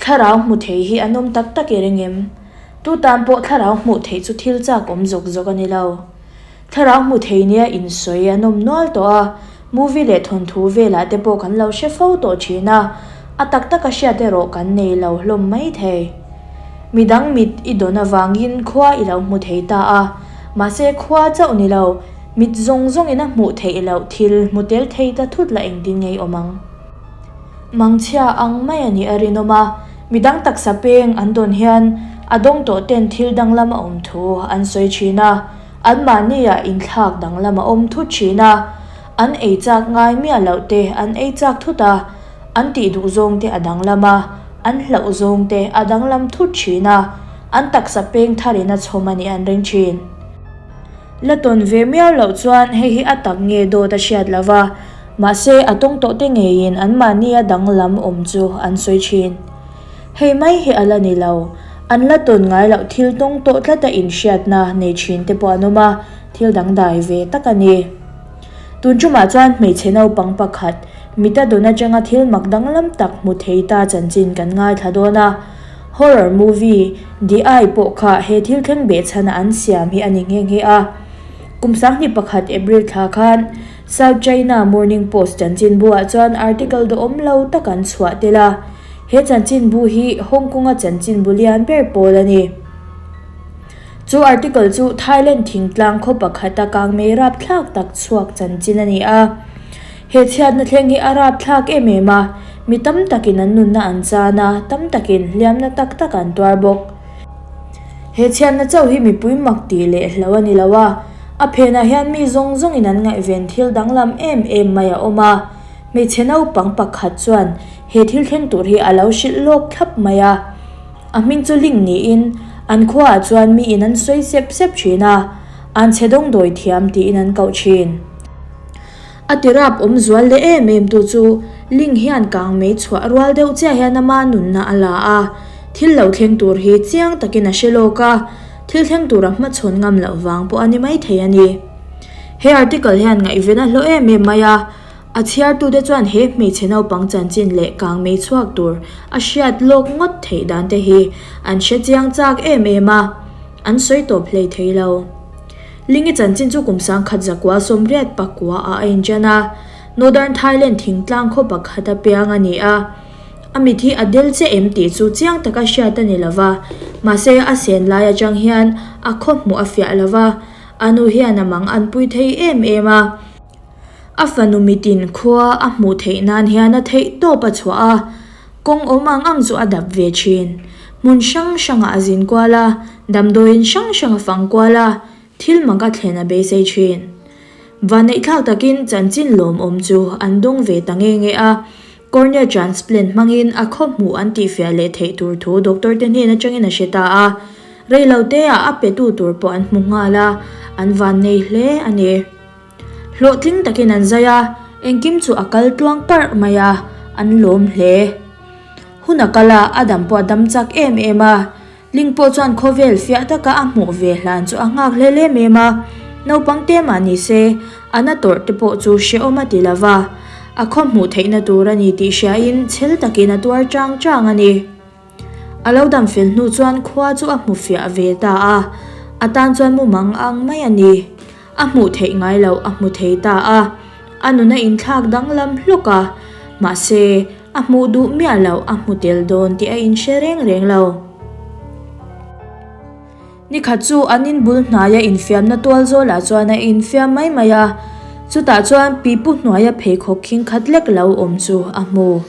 Thlarau hmu thei hi an awm tak tak i ring em? Tu tan pawh thlarau hmuh theih chu thil chak awm zawk zawk a ni lo. Thlarau hmu thei nia insawi an awm nual tawh a, movie leh thawnthu velah te pawh kan lo hre fo tawh thin a, a tak taka hriat erawh kan nei lo hlawm mai thei. Midang mit i dawn avangin khua i lo hmu thei ta a, mahse khua chauh ni lo, mit zawng zawngin a hmuh theih loh thil hmu tel thei ta thut la engtin ngei awm ang. Mangchhia ang mai a nih a rinawm a, midang taksa peng an dawn hian a dawng tawh ten thil danglam a awm thu an sawi thin a, anmahniah inthlak danglam a awm thut thin a, an ei chak ngai miah loh te an ei chak thut a, an tih duh zawng te a danglam a, an hlauh zawng te a danglam thut thin a, an taksa peng tharin a chhawm a nih an ring thin. La tawn ve miau loh chuan hei hi a tak nge dawt a hriat lo va, mahse a tawng tawh te ngeiin anmahnia danglam awm chu an sawi thin. Hei mai hi a la ni lo, an la tawn ngai loh thil tawng tawh tlata inhriatna nei thin te pawh an awm a, thil dangdai ve tak a ni. Tun tumah chuan hmeichhe naupang pakhat, mita dawn atanga thil mak danglam tak hmu thei ta chanchin kan ngaithla dawn a, Horror movie The Eye pawh kha he thil thleng behchhana an siam hi a ni nghe nghe a. Kum 11 April thla khan South China Morning Post chanchinbu-ah chuan article duhawm lo tak an chhuah tel a. He chanchinbu hi Hong Kong-a chanchinbu lian ber pawl a ni. Chu article chu Thailand thingtlang khaw pakhata kangmei rapthlak tak chhuak chanchin a ni a. He chhiatna thleng hi a rapthlak em em a, mi tam takin an nunna an chan a, tam takin hliamna tak tak an tuar bawk. He chhiatna chauh hi mipui mak tih leh hlo a ni lo a, a phenah hian mi zawng zawngin an ngaihven thil danglam em em mai a awm a. Hmeichhe naupang pakhat chuan he thil thleng tur hi a lo hrilh lawk thlap mai a. A hming chu Ling niin an khuaah chuan miin an sawi sep sep thin a, an chhe dawngdawi thiam tiin an koh thin. A tirap awm zual leh em em tu chu Ling hian kang mei chhuah rual deuh chiah hian ama nunna a la a, thil lo thleng tur hi chiang takin a hre lawk a, thil thleng tura hmachhawn ngam loh vang pawh a ni maithei a ni. He article hian ngaihven a hlawh em em mai a, a chhiartute chuan he hmeichhe naupang chanchin leh kang mei chhuak tur a hriat lawk ngawt theih dan te hi an hre chiang chak em em a, an sawi tawp hlei thei lo. Lingi chanchin chu kum 1918 ah a inṭan a, Northern Thailand thingtlang khaw pakhat a piang a ni a. A mit hi a del che em tih chu chiang taka hriat a ni lo va, mahse a sen lai aṭang hian a khaw hmuh a fiah lo va, a nu hian a mang an pui thei em em a. A fanu mitin khua a hmuh theih nan hian a theih tawp a chhuah a, kawng awm ang ang chu a dap ve thin. Hmun hrang hrangah a zin kual a, damdawiin hrang hrang a fang kual a, thil mak a thlen a beisei thin. Vanneihthlak takin chanchin lawmawm chu an dawng ve ta nge nge a, cornea transplant hmangin a khaw hmuh an tihfiah leh theih tur thu doctor te hnen atangin a hre ta a, reiloteah a petu tur pawh an hmu nghal a, an vannei hle a ni. Hlawhtling takin an zai a, engkim chu a kal tluang parh mai a, an lawm hle. Hun a kal a, a dam pawh a dam chak em em a. Ling pawh chuan khawvel fiah taka a hmuh ve hlan chu a nghak hlel em em a. Naupang te mah ni se, a na tawrh te pawh chu hrehawm a ti lo va. A khaw hmuh theihna tur a ni tih hriain chhel takin a tuar chang chang a ni. A lo dam fel hnu chuan khua chu a hmu fiah ve ta a, a tan chuan mumang ang mai a ni. A hmuh theih ngai loh a hmu thei ta a, a nun a inthlak danglam hlawk a, mahse a hmuh duh miah loh a hmu tel dawn tih a inhre reng reng lo. Nikhat chu an inbul hnaia infiamna tual zawlah chuan a infiam mai mai a, chutah chuan pipu hnuaia pheikhawk khing khat lek lo awm chu a hmu.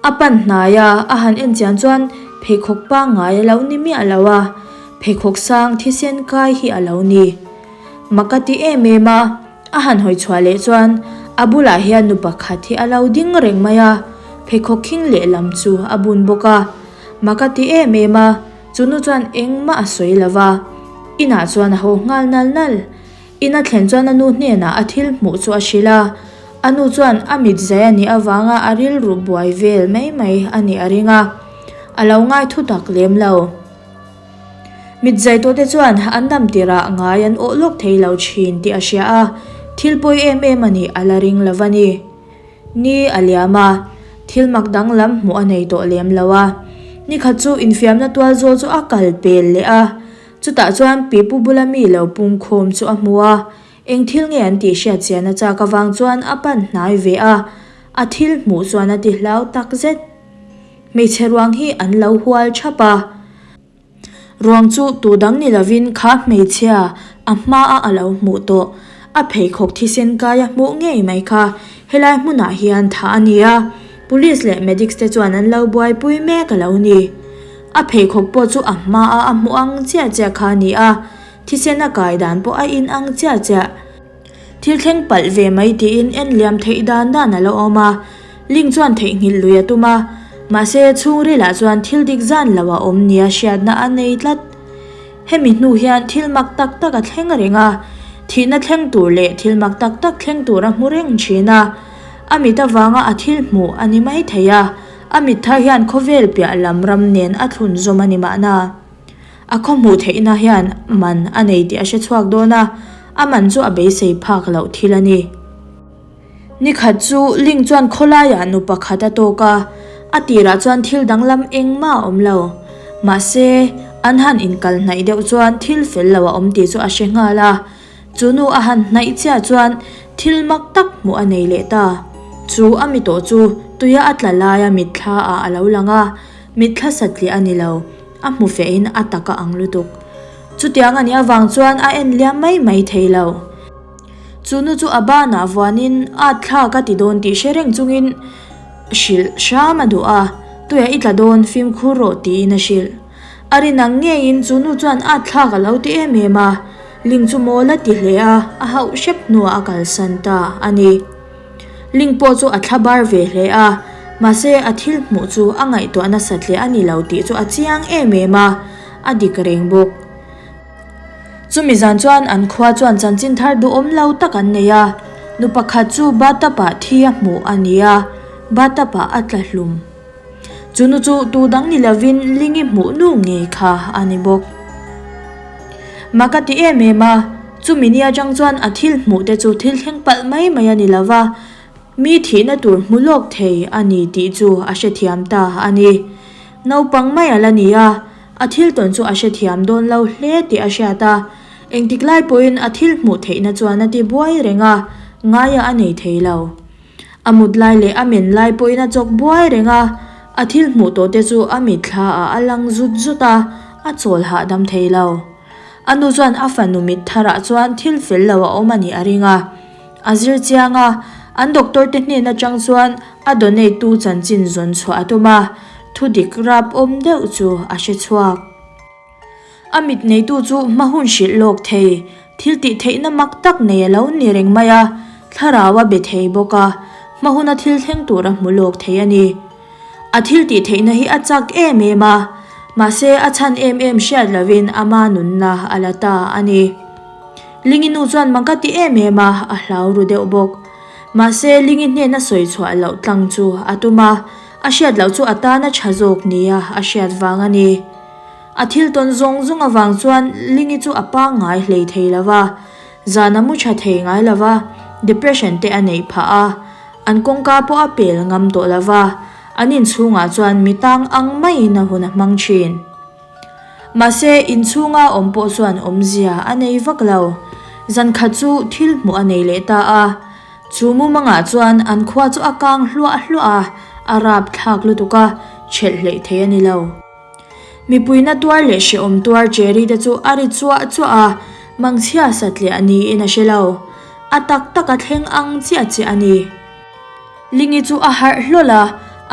A pan hnai a, a han en chian chuan pheikhawk pangngai a lo ni miah lo a, pheikhawk sang thisen kai hi a lo ni. Mak a ti em em a, a han hawi chhuah leh chuan a bulah hian nu pakhat hi a lo ding reng mai a, pheikhawk khing lehlam chu a bun bawk a. Mak a ti em em a, chu nu chuan engmah a sawi lo va, inah chuan a haw nghal nal nal. In a thlen chuan a nu hnenah a thil hmuh chu a hrilh a, a nu chuan a mit zai a nih avanga a rilru buai vel mai mai a nih a ring a, a lo ngai thu tak lem lo. Mit zai tawh te chuan an dam tirah ngai an awh lawk thei lo thin tih a hria a, thil pawi em em a nih a la ring lo va ni. Ni a liam a, thil mak danglam hmuh a nei tawh lem lo a. Nikhat chu infiamna tual zawl chu a kal pel leh a, chutah chuan pipu bula mi lo pungkhawm chu a hmu a, eng thil nge an tih hriat chian a chak avang chuan a pan hnai ve a, a thil hmuh chuan a ti hlau tak zet. Hmeichhe ruang hi an lo hual thap a. Ruang chu tu dang ni lovin kha hmeichhia a hmaa a lo hmuh tawh. A pheikhawk thisen kai a hmuh ngei mai kha helai hmunah hian thah a ni a, Police leh medics te chuan an lo buaipui mek a lo ni. A pheikhawk pawh chu a hmaa a hmuh ang chiah chiah kha a ni a, thisen a kai dan pawh a inang chiah chiah. Thil thleng palh ve mai tiin en liam theih dan dan a la awm a, Ling chuan theihnghilh lui a tum a, mahse chhungrilah chuan thil dik zan lo a awm nia hriatna a nei tlat. Hemi hnu hian thil mak tak tak a thleng reng a, thihna thleng tur leh thil mak tak tak thleng tur a hmu reng thin a, a mit avanga a thil hmuh a ni mai thei a, a mit thar hian khawvel piah lam ram nen a thlun zawm a ni mahna. A khaw hmuh theihna hian man a nei tih a hre chhuak dawn a, a man chu a beisei phak loh thil a ni. Ni khat chu Ling chuan khawlaiah nu pakhat a tawk a, a tirah chuan thil danglam engmah a awm lo. Mahse, an han inkal hnaih deuh chuan thil fel lo a awm tih chu a hre nghal a. Chu nu a han hnaih chiah chuan thil mak tak hmuh a nei leh ta. Chu a mi tawh chu tuia a tla laia mitthla ah a lo lang a, mitthla satliah a ni lo. A hmu fehin a tak a ang lutuk. Chutiang a nih avang chuan a en liam mai mai thei lo. Chu nu chu a banah vuanin at thla ka ti dawn tih hre reng chungin hrilh hram a duh a, Tuiah i tla dawn fimkhur rawh tiin a hrilh. A rin ang ngeiin chu nu chuan at thlak a lo ti em em a, Ling chu mawl a ti hle a, a hauh hrep hnuah a kalsan ta a ni. Ling pawh chu a thla bar ve hle a, mahse a thil hmuh chu a ngaihtuah nasat hle a ni lo tih chu a chiang em em a, a dik reng bawk. Chumi zan chuan an khua chuan chanchin thar duhawm lo tak an nei a, nu pakhat chu bathtub ah thi a hmuh a ni a, bathtub ah a tla hlum. Chu nu chu tu dang ni lovin Lingi hmuh nu ngei kha a ni bawk. Mak a ti em em a, chumi ni atang chuan a thil hmuh te chu thil thleng palh mai mai a ni lo va, mi thihna tur hmu lawk thei a ni tih chu a hrethiam ta a ni. Naupang mai a la ni a, a thil tawn chu a hrethiam dawn lo hle tih a hriat a, engtik lai pawhin a thil hmuh theihna chuan a ti buai reng a, ngaia a nei thei lo. A mut lai leh a men lai pawhin a chawk buai reng a, a thil hmuh tawh te chu a mitthla ah a lang zut zut a, a chawl hahdam thei lo. A nu chuan a fanu mit tharah chuan thil fel lo a awm a nih a ring a, a zir chiang a, an doctor te hnen atang chuan a donate tu chanchin zawn chhuah a tum a, thudik rap awm deuh chu a hre chhuak. A mit neitu chu hma hun hrilh lawk thei, thil tih theihna mak tak nei a lo ni reng mai a, thlarau a be thei bawk a, hma huna thil thleng tur a hmu lawk thei a ni. A thil tih theihna hi a chak em em a, mahse a chhan em em hriat lovin ama nunna a la ta a ni. Lingi nu chuan mak a ti em em a, a hlau ru deuh bawk. Mahse Lingi hnena sawi chhuah loh tlang chu a tum a, a hriat loh chu a tana tha zawk nia a hriat vang a ni. A thil tawn zawng zawng avang chuan Lingi chu a pangngai hlei thei lo va, zan a mu tha thei ngai lo va, depression te a neih phah a, an kawngka pawh a pel ngam tawh lo va, an inchhungah chuan mi tang ang maiin a hun a hmang thin. Mahse, inchhunga awm pawh chuan awmzia a nei vak lo. Zan khat chu thil hmuh a nei leh ta a, chu mumangah chuan an khua chu a kang hluah hluah a, a rapthlak lutuk a, chelh hleih thei a ni lo. Mipuina tuar leh hrehawm tuar Cherry te chu a ri chuah chuah a, mangchhia satliah niin a hre lo. A tak tak a thleng ang chiah chiah a ni. Lingi chu a harh hlawl a,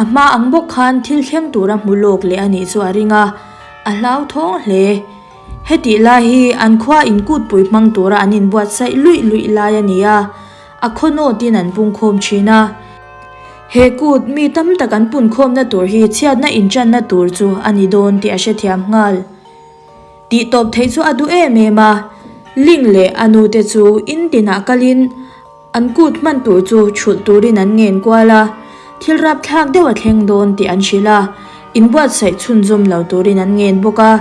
a hma ang bawk khan thil thleng tura hmu lawk leh a nih chu a ring a, a hlauthawng hle. Hetih lai hi an khua inkutpui hmang tura an inbuatsaih luih luih lai a ni a, a khaw nawtin an pungkhawm thin a. He kut mi tam tak an punkhawmna tur hi chhiatna inṭanna tur chu a ni dawn tih a hrethiam nghal. Tih tawp theih chu a duh em em a, Ling leh a nute chu in tinah kalin an kut hman tur chu chhulh turin an ngen kual a, thil rapthlak deuh a thleng dawn tih an hrilh a, inbuatsaih chhunzawm lo turin an ngen bawk a,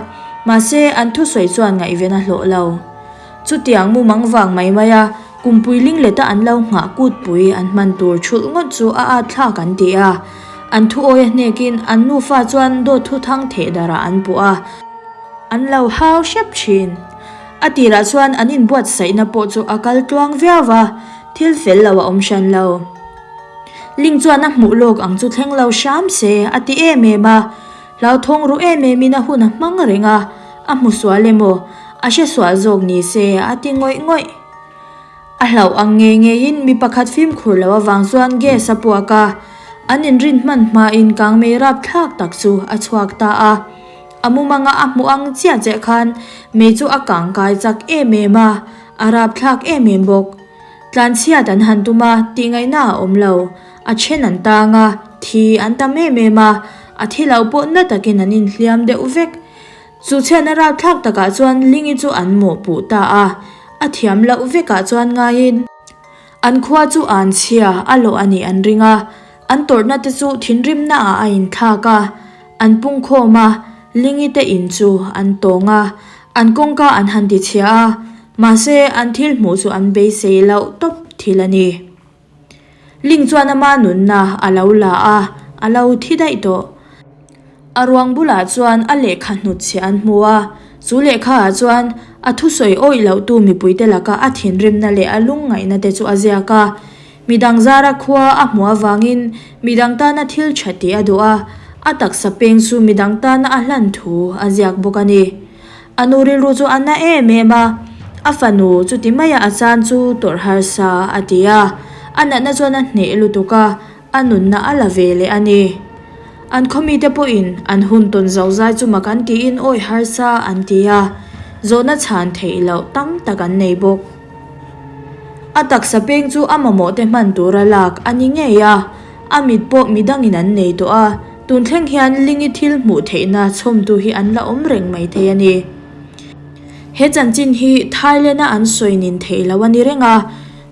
mahse an thusawi chuan ngaihven a hlawh lo. Chutiang mumang vang mai mai a, kumpui lingleta an lo nghah kutpui an hman tur thulh ngawt chu a at thlak an ti a. An thuawi a hnekin an nufa chuan dawt thuthang theh darah an puh a. An lo hau hrep thin. A tirah chuan an inbuatsaihna pawh chu a kal tluang viau va, thil fel lo a awm hran lo. Ling chuan a hmuh lawk ang chu thleng lo hram se a ti em em a. Hlauthawng ru em emin a hun a hmang reng a, a hmu sual emaw, a hre sual zawk ni se a ti ngawih ngawih. A hlauh ang ngei ngeiin mi pakhat fimkhur lo avang chuan gas a puak a, an inrin hman hmain kangmei rapthlak tak chu a chhuak ta a. A mumanga a hmuh ang chiah chiah khan mei chu a kangkai chak em em a, a rapthlak em em bawk. Tlanchhiat an han tum a, tihngaihna a awm lo. A then an tang a, thi an tam em em a, a thi lo pawh na takin an inhliam deuh vek. Chu chhiatna rapthlak takah chuan Lingi chu an mawhpuh ta a, a thiam loh vekah chuan ngaiin an khua chu an chhia a lawh a nih an ring a, an tawrhna te chu thinrimna ah a inthlak a, an pungkhawm a, Lingi te in chu an tawng a, an kawngka an han tichhia a, mahse an thil hmuh chu an beisei loh tawp thil a ni. Ling chuan ama nunna a lo la a, a lo thi daih tawh. A ruang bulah chuan a lehkha hnutchhiah an hmu a, chu lehkha ah chuan a thusawi awih loh tu mipuite laka a thinrimna leh a lungngaihna te chu a ziak a. Midang zara khua a hmuh avangin midang tana thil tha tih a duh a, a taksa peng chu midang tana a hlan thu a ziak bawk a ni. A nu rilru chu a na em em a, a fanu chuti maia a chan chu tawrh harsa a ti a, a natna chuan a hneh lutuk a, a nunna a la ve leh a ni. An khawmite pawhin an hun tawn zo zai chu mak an tiin awi harsa an ti a, zawhna chhan theih loh tam tak an nei bawk. A taksa peng chu a mamawh te hman tura lak a ni ngei a, a mit pawh midangin an nei tawh a, tun thleng hian Lingi thil hmuh theihna chhawmtu hi an la awm reng mai thei a ni. He chanchin hi Thailand-a an sawi nin theih loh a ni reng a,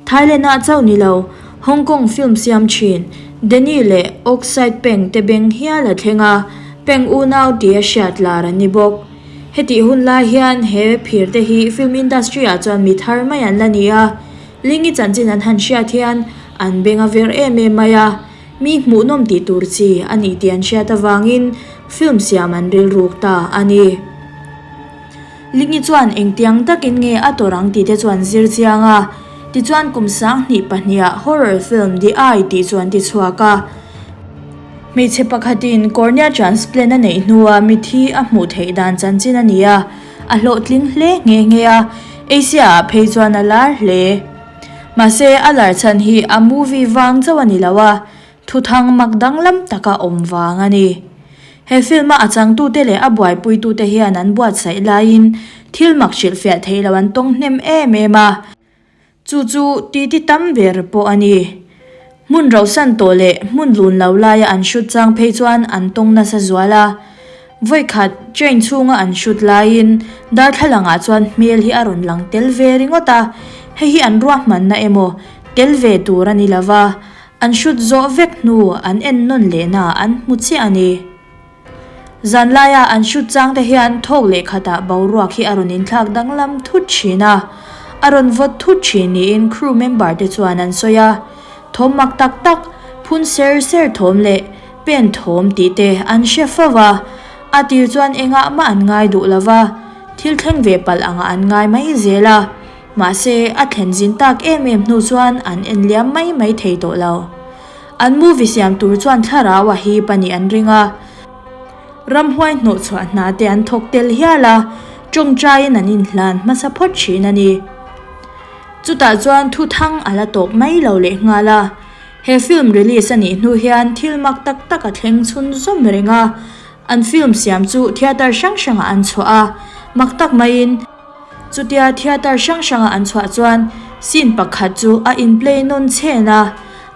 Thailand-ah chauh ni lo, Hong Kong film siam thin Danny leh Oxide Peng te beng hial a thleng a, Peng unau tia hriat lar an ni bawk. Hetih hun lai hian he phir te hi film industry ah chuan mi thar mai an la ni a, Lingi chanchin an han hriat hian an beng a ver em em mai a, mi hmuhnawm tih tur chi a nih tih an hriat avangin film siam an rilruk ta a ni. Lingi chuan engtiang takin nge a tawrh ang tih te chuan zir chiang a, tichuan kum 2002 ah horror film The Eye tih chu an ti chhuak a. Hmeichhe pakhatin cornea transplant a neih hnua mithi a hmuh theih dan chanchin a ni a, a hlawhtling hle nghe nghe a, Asia-ah phei chuan a lar hle. Mahse, a lar chhan hi a movie vang chauh a ni lo a, thuthang mak danglam taka awm vang a ni. He film-a a changtute leh a buaipuitute hian an buatsaih laiin thil mak hrilhfiah theih loh an tawng hnem em em a. Chu chu titi tam ber pawh a ni. Hmun rohsan tawh leh hmun lun lo laia an hrut chang phei chuan an tawng nasa zual a. Vawikhat train chhunga an hrut laiin darthlalangah chuan hmel hi a rawn lang tel ve ringawt a, hei hi an ruahmanna emaw tel ve tur a ni lova, an hrut zawh vek hnu an ennawn lehnaah an hmu chiah a ni. Zanlaia an hrut chang te hian thawk leh khatah boruak hi a rawn inthlak danglam thut thin a, a rawn vawt thut thin niin crew member te chuan an sawi a. Thawm mak tak tak, phun ser ser thawm leh pen thawm tih te an hre fo va, a tir chuan engah mah an ngai duh lo va, thil thleng ve palh angah an ngai mai zel a, mahse a thlen zin tak em em hnu chuan an en liam mai mai thei tawh lo. An movie siam tur chuan thlarau a hip a nih an ring a, ramhuai hnawhchhuah hna te an thawk tel hial a, tawngtaiin an inhlan hmasa phawt thin a ni. Chutah chuan thuthang a la tawp mai lo leh nghal a, he film release a nih hnu hian thil mak tak tak a thleng chhunzawm reng a, an film siam chu theatre hrang hrangah an chhuah a, mak tak maiin, Chutia theatre hrang hranga an chhuah chuan scene pakhat chu a in play nawn chhen a,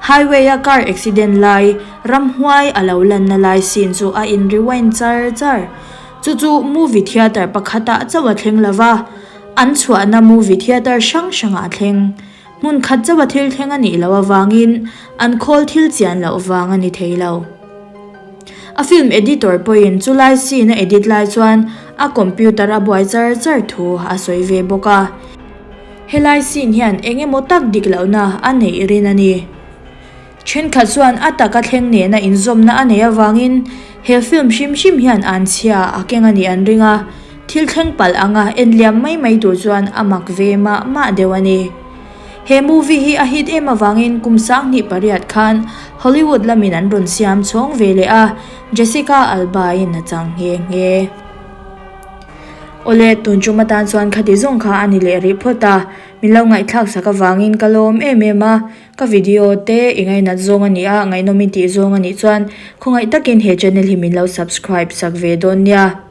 highway a car accident lai ramhuai a lo lanna lai scene chu a in rewind char char. Chu chu movie theatre pakhatah chauh a thleng lova, an chhuahna movie theatre hrang hrangah a thleng. Hmun khat chauh a thil thleng a nih loh avangin an khawl thil chian loh vang a ni thei lo. A film editor pawhin chulai scene a edit lai chuan a computer a buai char char thu a sawi ve bawk a. Helai scene hian eng emaw tak dik lohna a neih rin a ni. Thenkhat chuan a taka thleng nena inzawmna a neih avangin he film hrim hrim hian anchhia a keng a nih an ring a, thil thleng palh anga en liam mai mai tur chuan a mak ve mah mah deuh a ni. He movie hi a hit em avangin kum 2008 khan Hollywood lamin an rawn siam chhawng ve leh a, Jessica Alba in a chang nghe nghe. Awle, tun tum atan chuan khati zawng kha a ni leh rih phawt a, min lo ngaihthlak sak avangin ka lawm em em a, ka video te i ngainat zawng a ni a, ngaihnawm i tih zawng a nih chuan khawngaih takin he channel hi min lo subscribe sak ve dawn nia.